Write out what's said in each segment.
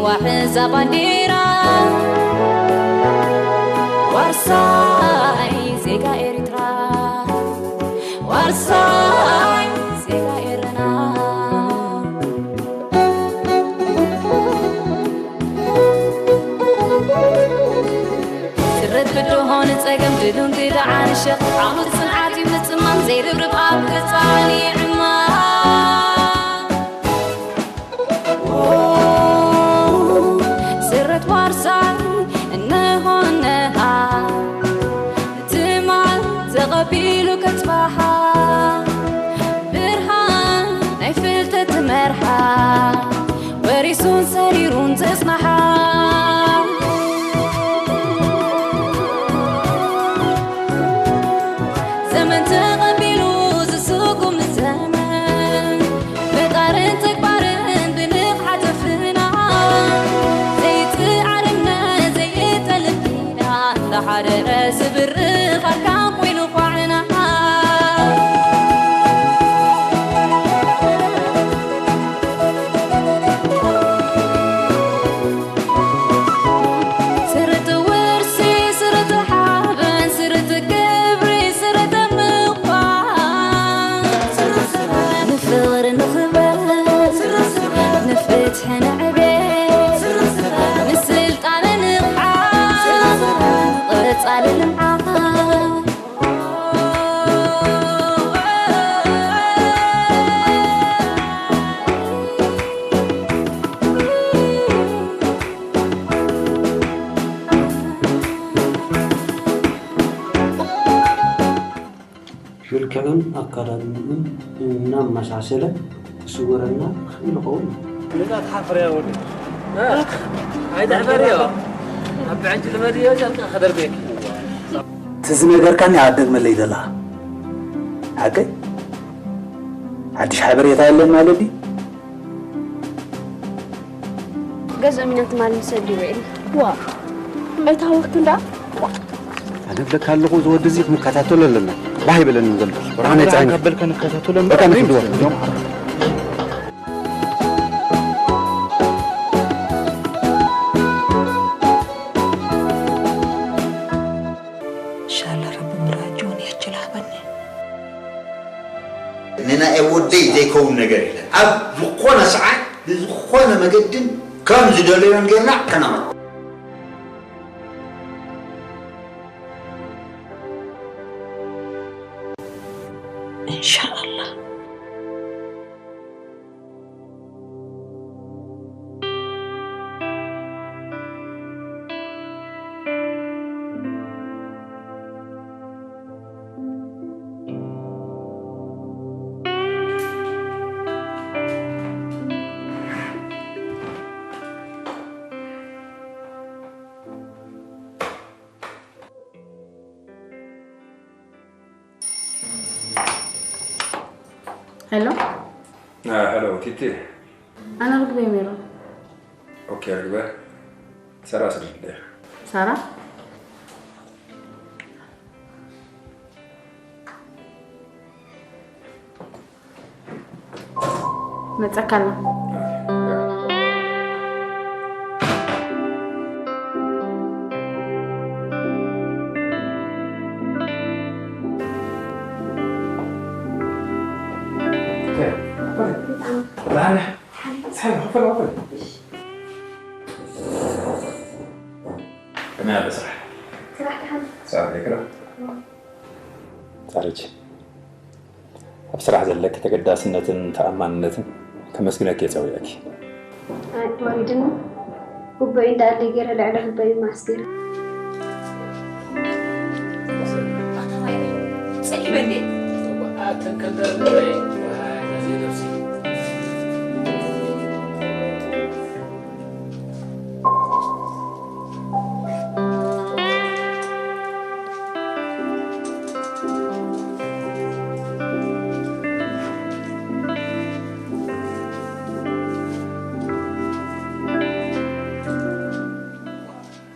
ዋሕዛ ባንዲራ ዋርሳይ ዜጋ ኤርትራ፣ ዋርሳይ ዜጋ ኤረና። ስረት ብድሆ ንጸገም ድሉን ግዳዓን ሸኽ ዓውዲ ጽንዓት እዩ ምጽማም ዘይርብርብ ኣብ ህጻን ይዕማም። ስረት ዋርሳይ እነሆ እነሃ ትማል ተቐቢሉ ከጽባሓ ብርሃን ናይ ፍልጠት መርሓ ወሪሱን ሰሪሩን ዘጽናሓ። ዘመን ተቐቢሉ ዝስጉም ዘመን፣ ምጣርን ተግባርን ብንቕሓት ኣፍና፣ ዘይጥዓርነት ዘይጠልብ ኪዳን፣ እንዳሓደረ ዝብርኽ ኣርካን ኮይኑ ኳዕና። ስርት ውርሲ፣ ስርት ሓበን፣ ስርት ክብሪ፣ ስርት ምዃን። ንፍቕሪ ንኽበር፣ ንፍትሒ ንዕቤት፣ ንስልጣነ ንቕሓት፣ ንቐጻሊ ልምዓት። መልክዕን ኣከዳድንኡን እናመሳሰለ ክስወረና ይኽእል ይኸውን። ነዛ ትሓፍር እያ ወዲ። ኣይትሕፈር እዮ። ኣብ ብዕጅ ልመድ እዮ፣ ጨርቂ ክደርበየኪ። እቲ ዝነገርካኒ ኣብ ደግመለይ ዘለኻ። ሓቀይ? ሓድሽ ሓበሬታ የለን ማለት ድዩ? ገዝኦም ኢና ትማሊ ንሰዲ ውዒልና። ዋ፣ እምበይ ተሃወኽቲ እንዳ? ኣነ እብለካ ኣለኹ፣ እዚ ወዲ እዚ ክንከታተሎ ኣለና። ባህ ይበለኒ ዘሎ። ብርሃነ ብርሃነ ጻኒ። ካብ በልካ ንከታተሎ እምበር በቃ ንኪድ ወ። ኢንሻላህ ረቢ ብራጅውን ያችላህ በኒ። ንናይ ወደይ ዘይከውን ነገር የለን። ኣብ ዝኾነ ሰዓት ብዝኾነ መገድን ከም ዝደለዮን ጌርና ከነቕርቦ። ኢንሻኣላህ። ሄሎ። አ፣ ሄሎ፣ ቲቲ። ኣነ ርግበ ሜሮን። ኦኬ፣ ርግበ። ሳራ ስደድለይ። ሳራ? መጸካ ኣላ። ከመይ ኣሎ ስራሕ? ስራሕ ደሓን። ስራሕ ደይክሎ? ጻረች። ኣብ ስራሕ ዘለኪ ተገዳስነትን ተኣማንነትን ከመስግነኪ እየ ጸዊዐኪ። ኣይ፣ ወሪድኒ። ግቡእ እንዳኣለይ ገይረ ልዕሊ ግቡእ ማስገር። ጸሊበ እንዴ?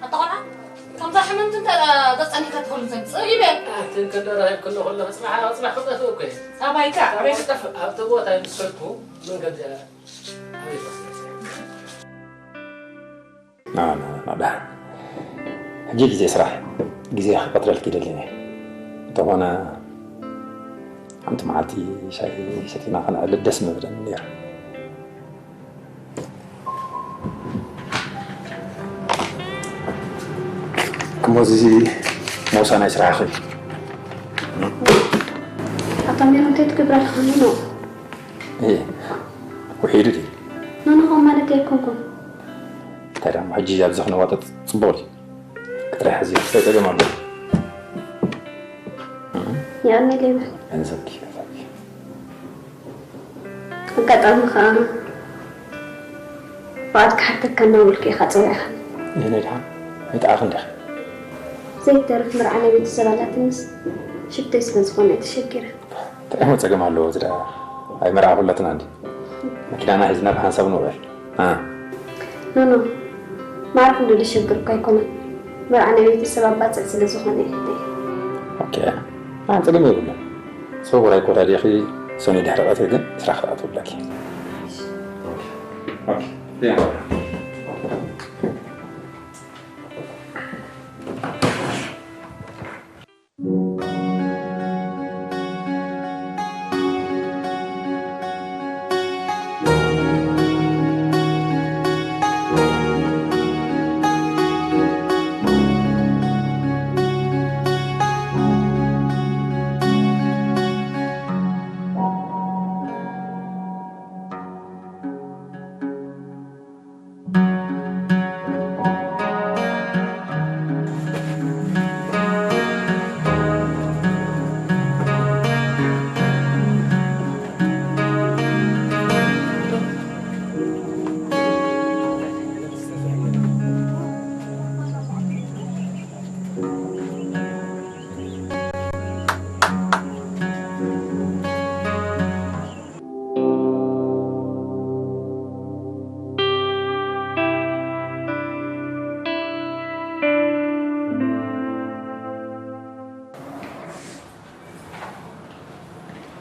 ኣታ ቆልዓ፣ ከምዛ ሕምምቲ እንተ ገጸኒካ ትኸሉ ሰብ ጽእ ይበል። ኣቲ እንከ ደራሂብ ክሎ ከሎ ክጽናሕ፣ ክጽናሕ ክጠፍእ እኮ እየ። ኣባይካ፣ ኣበይ ክጠፍእ? ኣብቲ ቦታ ምስ ከድኩ መንገዲ ኣበይ ክወስድ እየ? ኖ ኖ ኖ ደሓን። ሕጂ ግዜ ስራሕ ግዜ ክቀትረልኪ ይደሊ እየ። እንተኾነ ሓንቲ መዓልቲ ሻሂ ሰቲና ከነዕልል ደስ ምበለኒ ነይሩ። እሞ እዚ ሞሳ ናይ ስራሕኺ እዩ። ኣታ ሜሮን እንታይ ትገብር ኣለኻ? ኖ ኖ። እየ ውሒዱ ድዩ? ኖ ኖ ከምኡ ማለት ኣይኮንኩን። እንታይ ደኣ ኣብዚ ክነዋጠጥ ጽቡቕ ድዩ? ክትረሕዚ እንታይ ጸገም ኣሎ? የቐንየለይ በል። ገንዘብኪ ገንዘብኪ። ኣጋጣሚ ከዓ ፍቓድ ክሓተካ እናበልኩ ኢኻ ጸዊዕኻኒ። ይህነይ ድሓን ኣይጠዓኽን ዲኻ? ዘይተርፍ መርዓ ናይ ቤተሰብ ኣላትንስ ሽፍተይ ስለ ዝኾነ እየ ተሸጊረ። እንታይ እሞ ጸገም ኣለዎ? እዚ ደኣ ኣይመርዓኹላትን ኣንዲ። መኪናና ሒዝና ብሓንሳብ ንውዕል። አ። ኖ ኖ፣ ማዕረ ክንዲ ዘሸግር እኳ ኣይኮነን። መርዓ ናይ ቤተሰብ ኣብ ባጽዕ ስለ ዝኾነ እየ ሕተይ። ኦኬ። ኣን ጸገም የብሉን። ሰው ወራይ ኮዳዲኺ ሰኒ ድሕሪ ቀትሪ ግን ስራሕ ክትኣትውለኪ። ኦኬ። ኦኬ። ያ።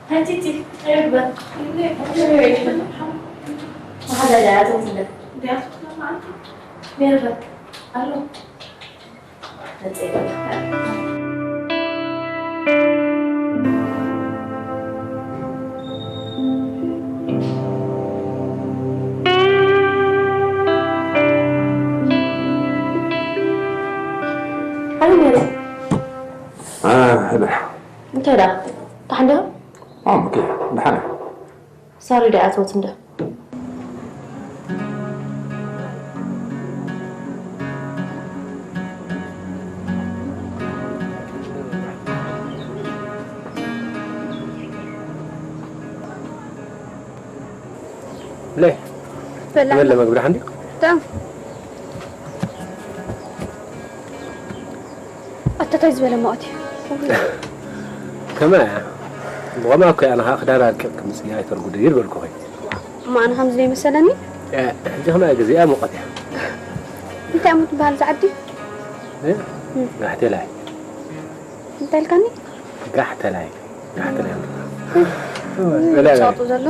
ሃይ ቲቲ፣ እንታይ ይግበር? መሓዛ ድያ ትወስደ? ድያ ትወስደ ማለት? ሜርበ፣ ኣሎ። መጽእ ይበል። ሓመድ ነይሩ። ኣነ እንታይ ደኣ? ደሓን ዲኻ? ኣም ኦኬ። ደሓን እየ። ሳሪ ደኣ ኣትወት እንደ ለይ በላ በለ መግቢ ደሓን ድዩ? ኣታ ታይ ዝበለ መቐት እዩ። ከመይ እያ? ብቐማ እኮ እያ ንኻ ክዳን ኣልቂቕ ክምፅእ ኣይተርጉድ እዩ ዝበልኩኺ። እሞ ኣነ ከምዚ ዘይመሰለኒ። ሕጂ ከመይ ግዜ እያ ሙቐት እያ። እንታይ እሞ ትበሃል እዛ ዓዲ? እ? ጋሕቴላይ። እንታይ ኢልካኒ? ጋሕተላይ። ጋሕተላይ። ጸጡ ዘሎ።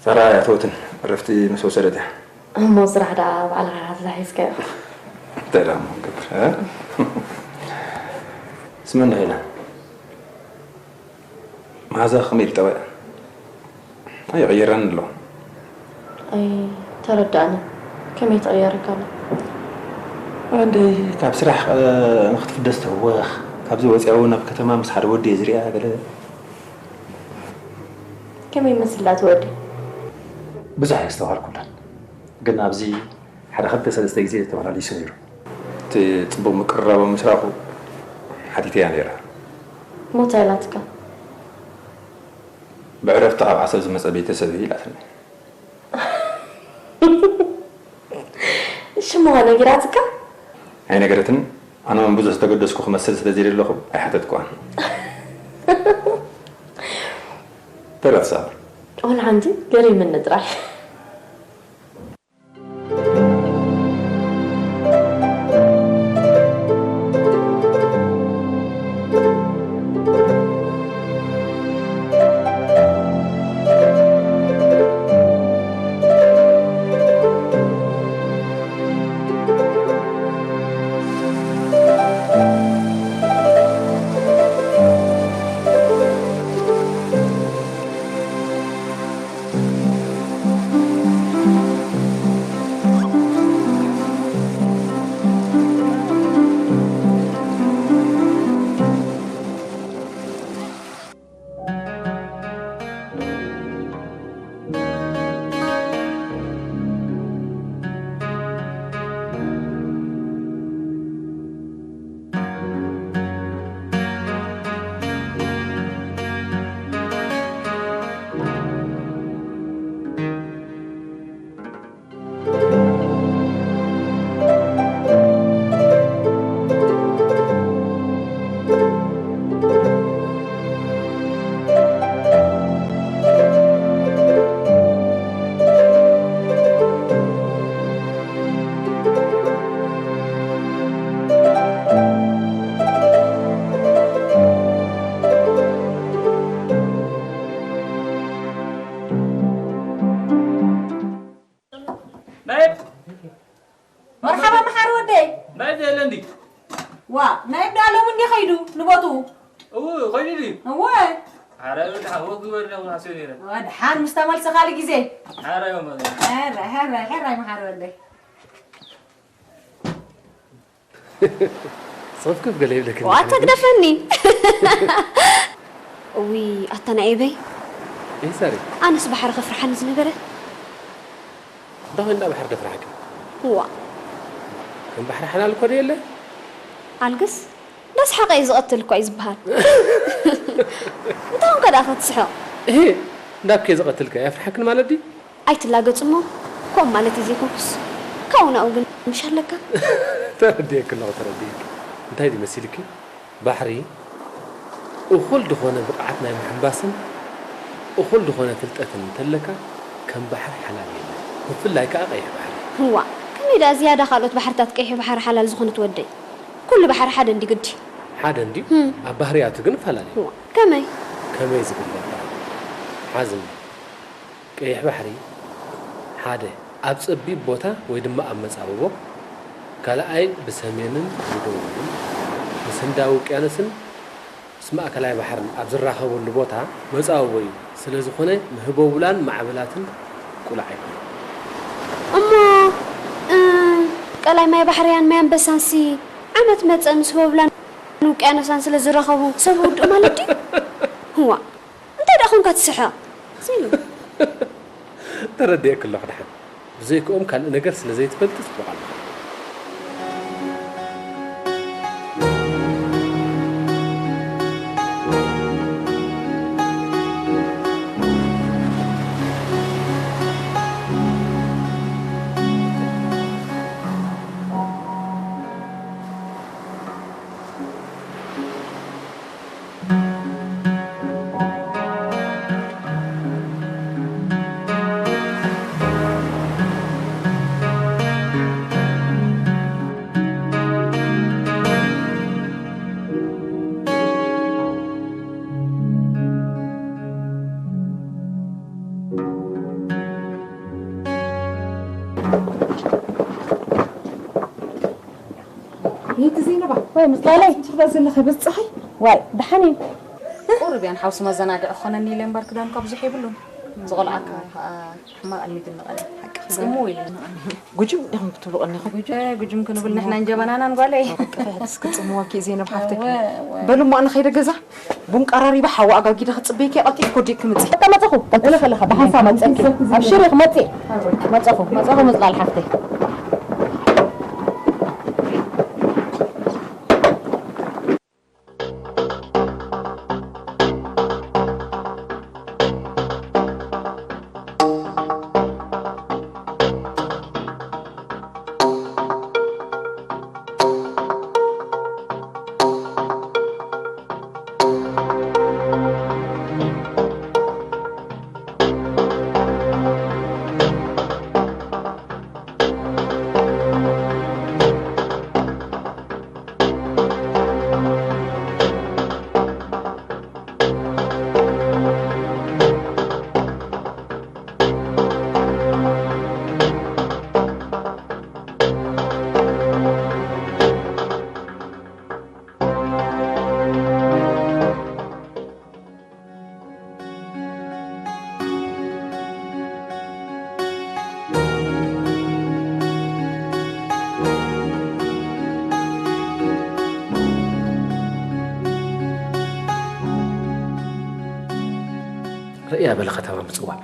ሳራ ኣይኣተወትን፣ ዕረፍቲ ምስ ወሰደት እያ። እሞ ስራሕ ደኣ ባዕልኻ ኢኻ ተታሒዝካዮ። እንታይ ደኣ እሞ ክንገብር፣ እ? ስመ እንዳ ኢላ። መሓዛ ከመይ ኢሉ ጠባያ? ኣይቕየረን ኣሎ። ኣይተረድኣንን። ከመይ ትቕየረካ ኣላ? እንደ ካብ ስራሕ፣ እ፣ ንክትፍደስ ትህወኽ። ካብዚ ወፂኣ እውን ናብ ከተማ ምስ ሓደ ወዲ እየ ዝሪኣ ገለ። ከመይ ይመስል ደኣ እቲ ወዲ? ብዙሕ ኣየስተውሃልኩላን። ግን ኣብዚ ሓደ ክልተ ሰለስተ ግዜ ተመላሊሱ ነይሩ። እቲ ፅቡቕ ምቅርራቦም ምስ ረኣኹ ሓቲተያ ነይረ። እሞ እንታይ ኢላትካ? ብዕረፍቲ ካብ ዓሰብ ዝመፀ ቤተሰብ እዩ ኢላትኒ። ሽሙ ከ ነጊራትካ? ኣይነገረትን። ኣነ እውን ብዙሕ ዝተገደስኩ ክመስል ስለ ዘይደለኹ ኣይሓተትኩዋን። ተረት ሳምሪ። ቆልዓ እንጂ ገሪምኒ ጥራሕ። ናይብ መርሓባ መሓሪ ወደይ። ናይብ የለ እንዲ። ዋ፣ ናይብ ዳ ሎሚ እንዲ ኸይዱ ንቦትኡ? እው፣ ኸይዱ ድዩ? እወ። ሓራይ ወዲ ሓወ ግበር ነው ሓስዮ ነይረ። ወድሓን ምስ ተመልሰ ካልእ ግዜ። ሓራይ ወመ። ሕራይ፣ ሕራይ፣ ሕራይ መሓሪ ወደይ። ጽፍክፍ ገለ ይብለክ ዋ፣ እንዴ? ተግደፈኒ። እዊ፣ ኣታ ናኤበይ። እይ፣ ሰሪ። ኣነስ ባሕሪ ከፍርሓኒ ዝነበረ። እንዳ ኮይንዳ ባሕሪ ከፍርሓኪ? ዋ። ከም ባሕሪ ሓላል እኮ ደየለ? ኣልግስ፣ እንዳስሓቐ እዩ ዝቐትል እኮ እዩ ዝበሃል። እንታይ ኮንካ ደኣ ክትስሕቕ? እሄ፣ እንዳብኬ ዝቐትልካ የፍርሓክን ማለት ድዩ? ኣይትላገጽ እሞ፣ ከምኡ ማለት እዩ ዘይኮንኩስ፣ ካብኡ ናብኡ ግን ምሽ ኣለካ። ተረዲኤኪ ኣለኹ፣ ተረዲኤኪ። እንታይ ድዩ መሲልኪ? ባሕሪ፣ እኹል ዝኾነ ብቕዓት ናይ ምሕንባስን እኹል ዝኾነ ፍልጠትን እንተለካ፣ ከም ባሕሪ ሓላል የለን። ብፍላይ ከኣ ቀይሕ ባሕሪ። እዋእ፣ ከመይ ደኣ ዝያዳ ካልኦት ባሕርታት ቀይሕ ባሕሪ ሓላል ዝኾነት ወደይ? ኩሉ ባሕሪ ሓደ እንድዩ ግዲ። ሓደ እንድዩ፣ እም። ኣብ ባህርያቱ ግን ፈላለ እዩ። እዋእ፣ ከመይ? ከመይ ዝብል ነበር? ሓዝኒ። ቀይሕ ባሕሪ፣ ሓደ፣ ኣብ ጸቢብ ቦታ ወይ ድማ ኣብ መጻብቦ፣ ካልኣይ፣ ብሰሜንን ብደቡብን፣ ምስ ህንዳዊ ውቅያኖስን ምስ ማእከላይ ባሕርን ኣብ ዝራኸበሉ ቦታ መጻብቦ እዩ። ስለ ዝኾነ፣ ንህቦብላን ማዕበላትን ቅሉዕ ኣይኮነን። እሞ፣ እ፣ ቀላይ ማይ ባሕርያን ማይ ኣንበሳንሲ ዓመት መጸ ምስ ህቦብላን ውቅያኖሳን ስለ ዝራኸቡ ሰብ ይውድኡ ማለት ድዩ? ህዋ። እንታይ ደኣ ኾንካ ትስሕቕ? ሲሉ። ተረዲኤኪ ኣለኹ ደሓን። ብዘይክኦም ካልእ ነገር ስለ ዘይትፈልጢ ጽቡቕ ኣለኺ። ይእቲ ዘይነባ። ወይ፣ ምስ ጣለይ? ትኽዳ ዘለኸ በዝፀኸይ? ዋይ፣ ደሓን እዩ። ቁሩብ እያ ንሓውሲ መዘናግዒ ክኾነኒ ኢለ እምበር ክዳንካ ብዙሕ የብሉን። ዝቖልዓካ ከዓ ሕማቕ ኣልሚድኒ ቀለ። ሓቂ ክገርም። ጽምው ኢለ። ጉጅም ዲኹም ክትብሉ ቀኒኹም? ጉጅ-፣ ጉጅም ክንብል ንሕናን ጀበናናን ጓለይ። እስኪ ጽምዋኪ ዘይነብ ሓፍተይ። እወ፣ እወ። በሉ እሞ ኣነ ኸይደ ገዛ። ቡን ቀራሪባ ሓዋ ኣጋጊደ ክጽበይኪ ቀልጢፍ ኮዲክ ክምጽእ። በቃ መጸኹ። ቀልጢፍ ከለኻ ብሓንሳ መጸኪ። ኣብሽሪ ክመጽእ። መጸኹ፣ መጸኹ ምጽላል ሓፍተይ። ርእያ በለ ከተማ ምጽዋዕ።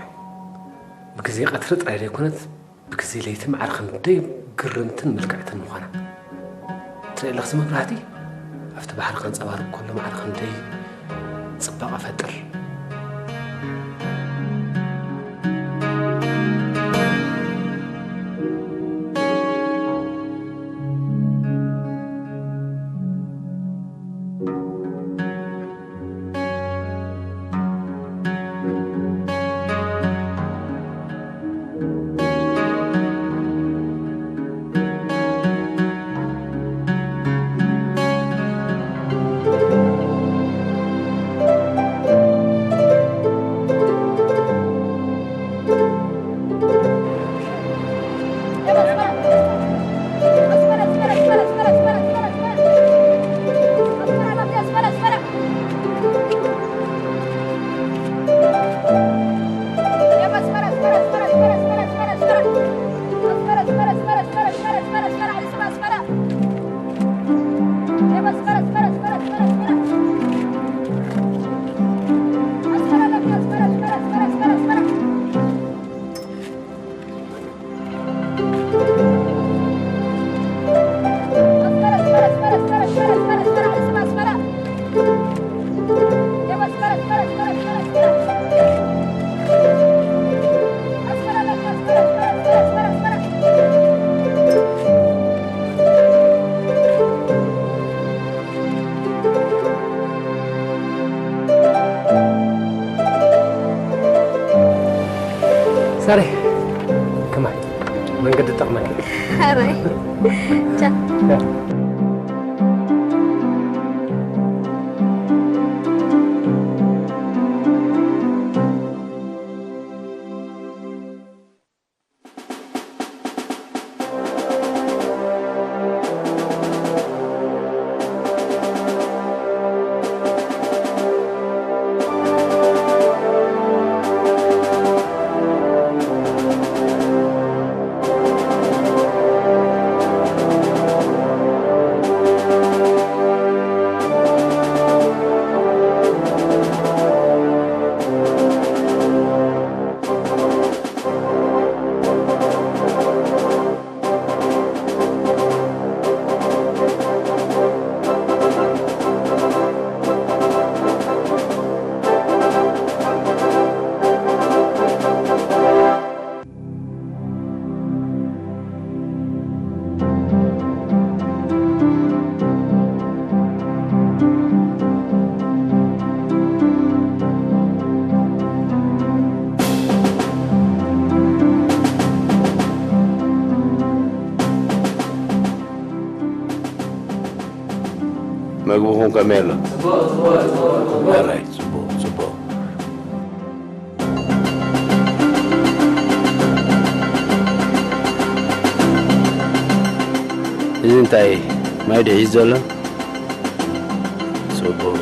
ብግዜ ቀትሪ ጥራይ ዘይኮነት፣ ብግዜ ለይቲ ማዕረ ክንደይ ግርምትን ምልክዕትን ምዃና። ትርኢ ኣለኽሲ መብራህቲ? ኣብቲ ባሕሪ ከንጸባርቕ ከሎ ማዕረ ክንደይ ጽባቐ ፈጥር። ሳሪ፣ ከማይ መንገዲ ጠቕመኪ። ሕራይ። ቻ። መግብኹም ከመይ ኣሎ? ጽቡቕ፣ ጽቡቕ፣ ጽቡቕ። ኦራይት፣ ጽቡቕ፣ ጽቡቕ። እዚ እንታይ ማይ ድዩ ሒዙ ዘሎ? ጽቡቕ።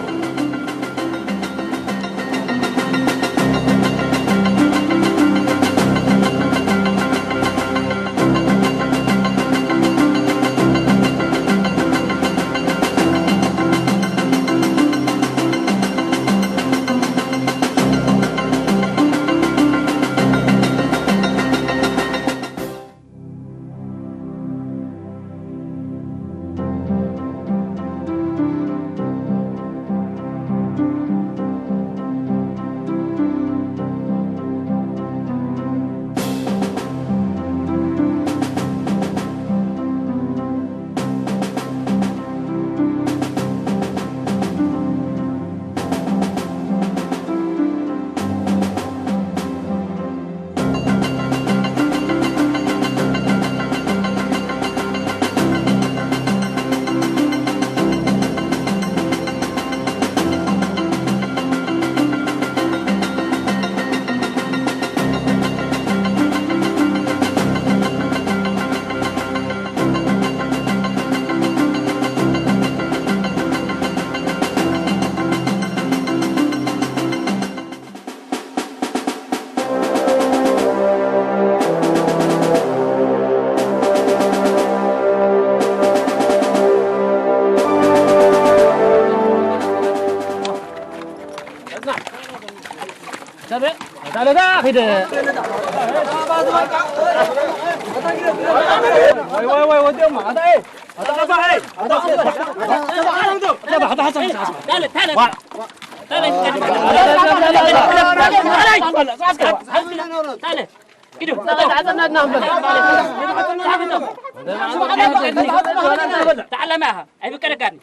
ሰበ፣ ኣታ ለጋ ኺደ። ወይ፣ ወይ፣ ወይ፣ ወዲኦም፣ ኣታ፣ ኤ፣ ኣታ፣ ኣታ፣ ኤ፣ ኣታ፣ ኣታ፣ ሓሳብ፣ ሓሳብ። ዋ። تعلمها، أي بكرة قاعد.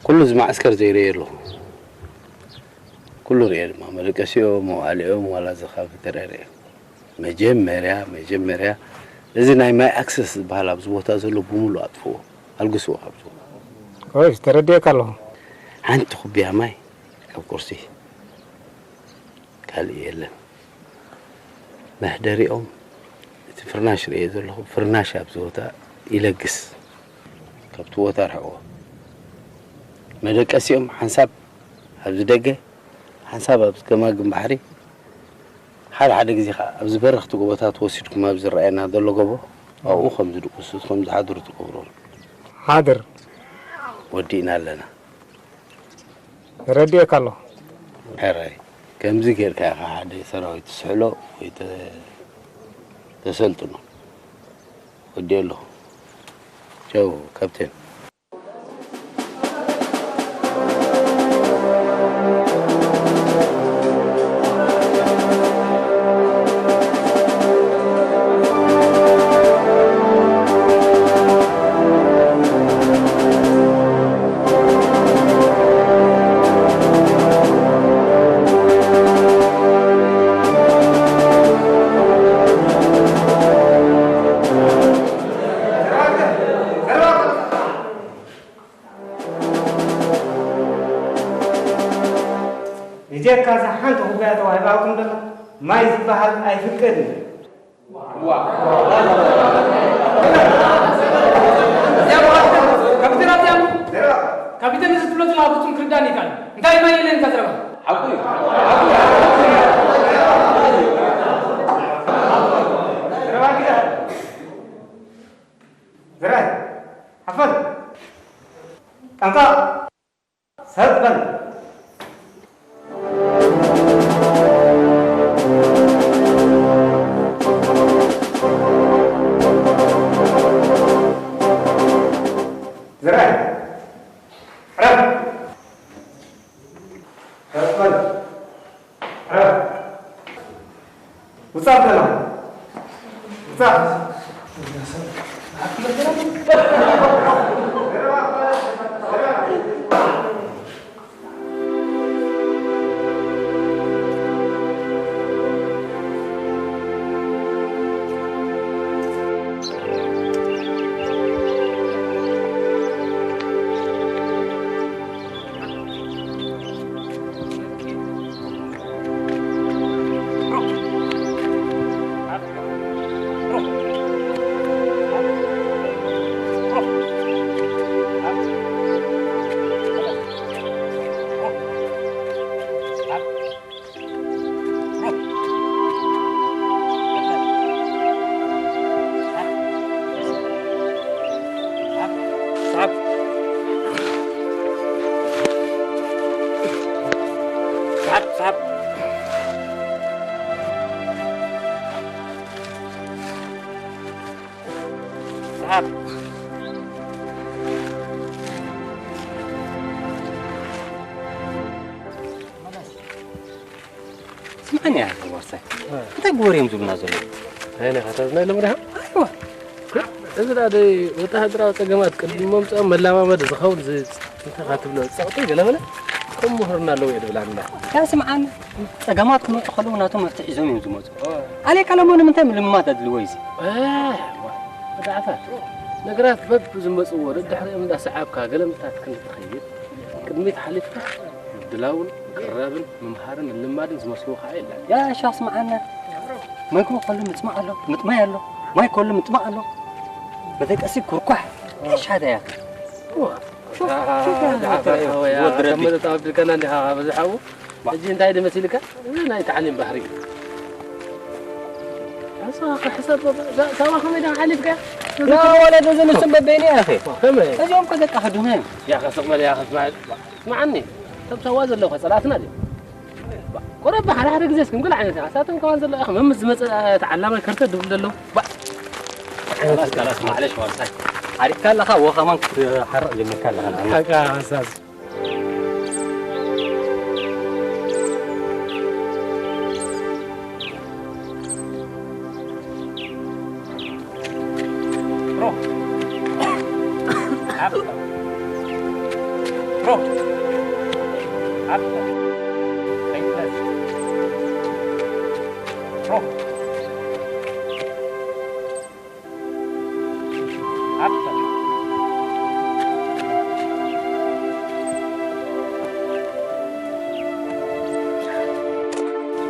ኩሉ እዚ መዓስከር ዘይርእየ ኣለኹ። ኩሉ ርእየ ድማ፣ መደቀሲኦም፣ መዋዕሊኦም፣ ዋላ እዚ ካፌተርያ ርእየ። መጀመርያ፣ መጀመርያ፣ እዚ ናይ ማይ ኣክሰስ ዝበሃል ኣብዚ ቦታ ዘሎ ብምሉእ ኣጥፍዎ፣ ኣልግስዎ ካብዚ ቦታ። ኦይ፣ ተረዲኤካ ኣለኹ። ሓንቲ ኩብያ ማይ ኣብ ቁርሲ፣ ካልእ የለን። መሕደሪኦም፣ እቲ ፍርናሽ ርእየ ዘለኹ፣ ፍርናሽ ኣብዚ ቦታ ይለግስ፣ ካብቲ ቦታ ርሕቕዎ። መደቀሲኦም ሓንሳብ ኣብዚ ደገ፣ ሓንሳብ ኣብዚ ገማግም ባሕሪ፣ ሓደ ሓደ ግዜ ኸዓ ኣብዚ በረኽቲ ጎቦታት ወሲድኩም ኣብዚ ዝረኣየና ዘሎ ጎቦ፣ ኣብኡ ከም ዝድቅሱ፣ ከም ዝሓድሩ ትገብሩ። ሓድር። ወዲእና ኣለና። ተረዲኤካ ኣለኹ። ሕራይ፣ ከምዚ ጌርካ ኢኻ ሓደ ሰራዊት ትስሕሎ ወይ ተ-፣ ተሰልጥኖ። ወዲኤ ኣለኹ። ቻው ካፕቴን። ንጀካ እዛ ሓንቲ ኩባያ ተዋሂባኩም ደላ ማይ ዝበሃል ኣይፍቀድን። እዚኣ በቓ፣ ካፒቴን ኣትያም፣ ካፒቴን እዚ ትብሎ ዘለኻ ፍጹም ክርዳእኒ ይከኣል። እንታይ ማይ የለን እታ ዘረባ? ሓቁ እዩ። ዝራይ፣ ሓፈን፣ ጠንቀቕ። ሰብ በል። ዝራይ። ዕረፍ። ሰብ በል። ዕረፍ። ውጻእ በላ። ውጻእ። ስምዓኒ ኢኻ ወርሳይ። እንታይ ግበር እዮም ዝብሉና ዘለዉ? ናይ ናይ ኻታ ናይ ሎሚ ዲኻ? ኣይዋ። እዚ ደኣ ደይ ወተሃደራዊ ጸገማት ቅድሚ ምምጽኦም መለማመዲ ዝኸውን ዝ-፣ እንታይ ኻትብሎ ጸቕጢ ገለመለ ከም ምሁርና ኣለዉ እየ ድብላና። ያ ስምዓኒ፣ ጸገማት ክመጹ ከለዉ ናቶም መፍትሒ ሒዞም እዮም ዝመጹ። ኣሌ ቀለሞ ንምንታይ ምልምማድ ኣድልዎ እዩ እዚ? እ፣ ዋ፣ ወዲ ዓፋር፣ ነገራት በብዝመጽዎ ደድሕሪኦም እንዳሰዓብካ ገለ ምታት ክንዲ ትኸይድ፣ ቅድሚት ሓሊፍካ ምድላውን ምቅራብን ምምሃርን ምልማድን ዝመስሎ ኸኣ የለን። ያ ሻኽ ስምዓና፣ ማይ እኮ ከሎ ምጽማእ ኣሎ፣ ምጥማይ ኣሎ። ማይ ከሎ ምጥማእ ኣሎ። በተቀሲ ኩርኳሕ። እሺ፣ ሓደ ያ። ዋ፣ ሹፍ፣ ሹፍ ያ። ዝዓፈር ሓወይ፣ ወዲ ረቢ። ከም ተባቢልካና እንዲኻ በዚ ሓዉ። ዋ። ሕጂ እንታይ ድመሲልካ? እዚ ናይ ተዓሊም ባህሪ እዩ። ኣሳ፣ ክሕሰብ፣ ዛ-፣ ዛባ ከመይ ደኣ ሓሊፍካ? ላ፣ ወለዶ ዝንስም በበይኑ፣ ያ ኣኺ። ዋ፣ ከመይ? እዚኦም እኮ ደቂ ዓድና እዮም። ያ፣ ከስቕ በል፣ ያ፣ ከስማዕ-፣ ስማዓኒ። እቶም ሳዋ ዘለዉ ኸ ጸላእትና ድዮም? ቆረባ ሓደ ሓደ ግዜ እስኪ ምቅል ዓይነት ኢኻ። ሳቶም ከማን ዘሎ ኢኻ መምስ ዝመጽእ ተዓላማይ ከርተ ድብል ዘለዉ። ባ-፣ ካላስ፣ ካላስ፣ ማዕለሽ ዋርሳይ። ሓሪቕካ ኣለኻ፣ ወ ከማን ክትሓርቕ ጀሚርካ ኣለኻ ንዓና። ሓቃ፣ ኣሳስ። ሮህ። ዓፍታ። ሮህ። ዓፍታ። ኣይትነስ። ሮህ። ዓፍታ።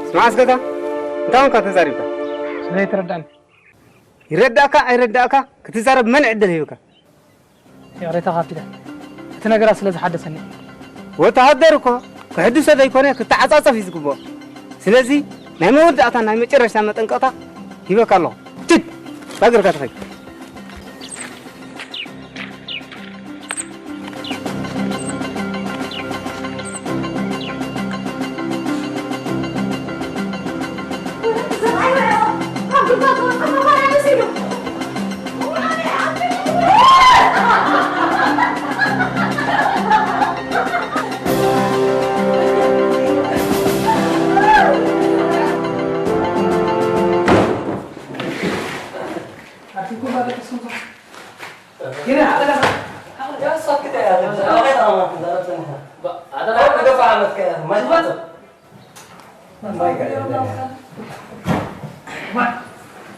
ስማዕ እስከ፣ እንታይ ኾንካ ተዛሪብካ? ስለይትረዳእኒ። ይረዳእካ ኣይረዳእካ ክትዛረብ መን ዕድል ሂብካ? ይቕሬታ ካፒታን፣ እቲ ነገራት ስለ ዝሓደሰኒ። ወተሃደር እኮ ክሕድሶ ዘይኮነ ክተዓጻጸፍ እዩ ዝግብኦ። ስለዚ ናይ መወዳእታ ናይ መጨረሽታ መጠንቀቕታ ሂበካ ኣለኹ። ትድ! ባገርካ ትኸይድ።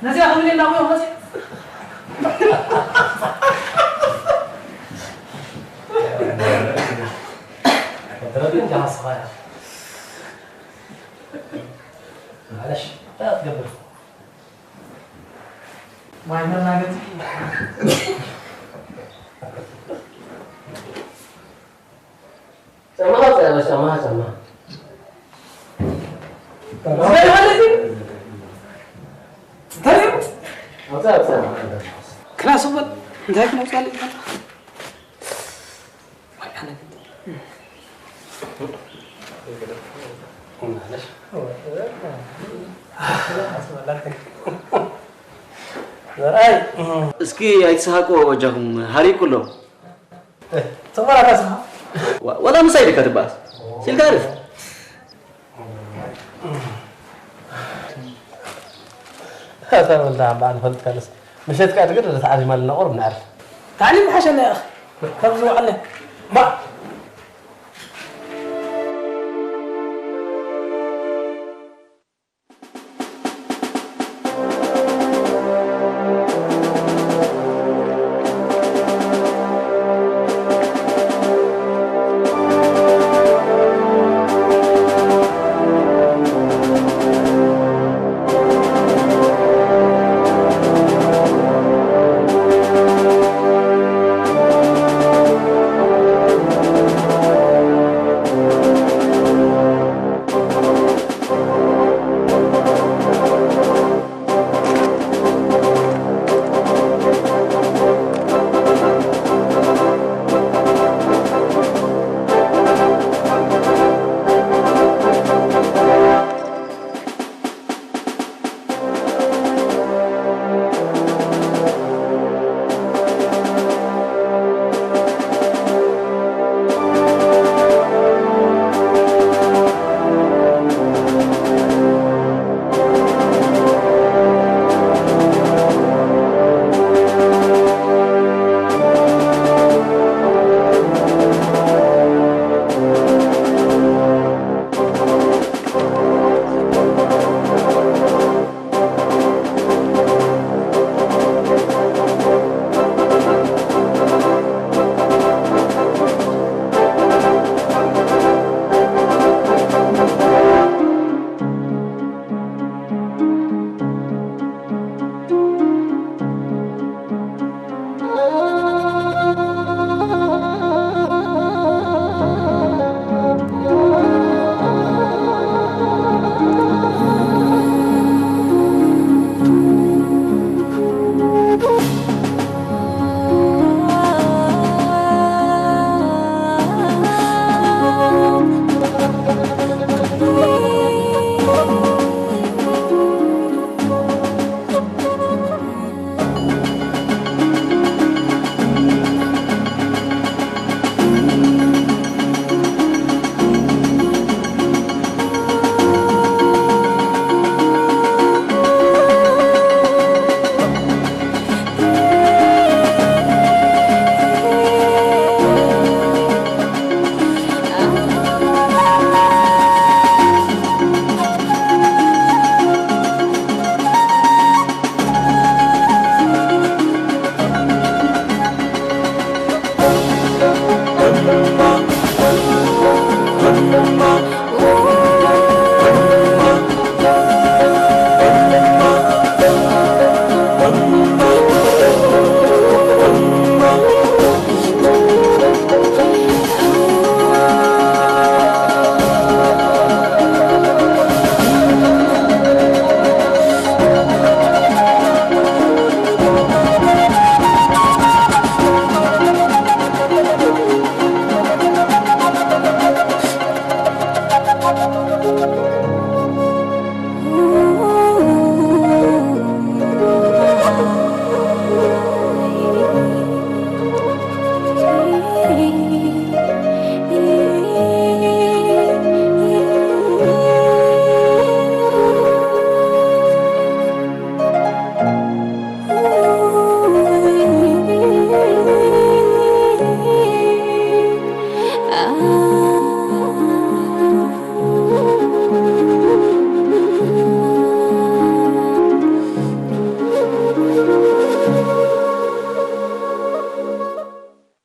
ነዚኣ ክብል የላውዮ መጽእ። ማይ መናገቲ። ጫማኻ ኣውፅእ፣ ጫማኻ፣ ጫማ። እንታይ እዩ? ኣውፅእ፣ ኣውፅእ። ክላስ እኮ እንታይ ክነውፅኣለይ? እስኪ ኣይትስሃቁ በጃኹም፣ ሃሪቁ ኣሎ። እ፣ ተመራካስ። ዋ-፣ ዋላ ምሳይ ድካ ትበኣስ። ሲልካ ኣርፍ። ኣታ ወልዳ፣ በዓል ፈልጥካለስ። ምሸት ከኣ ትግር ተዓዚማልና ቁሩብ ንዓርፍ። ታዕሊም ሓሸና፣ ያኽ። ካብ ዝወዓለ። ባ-፣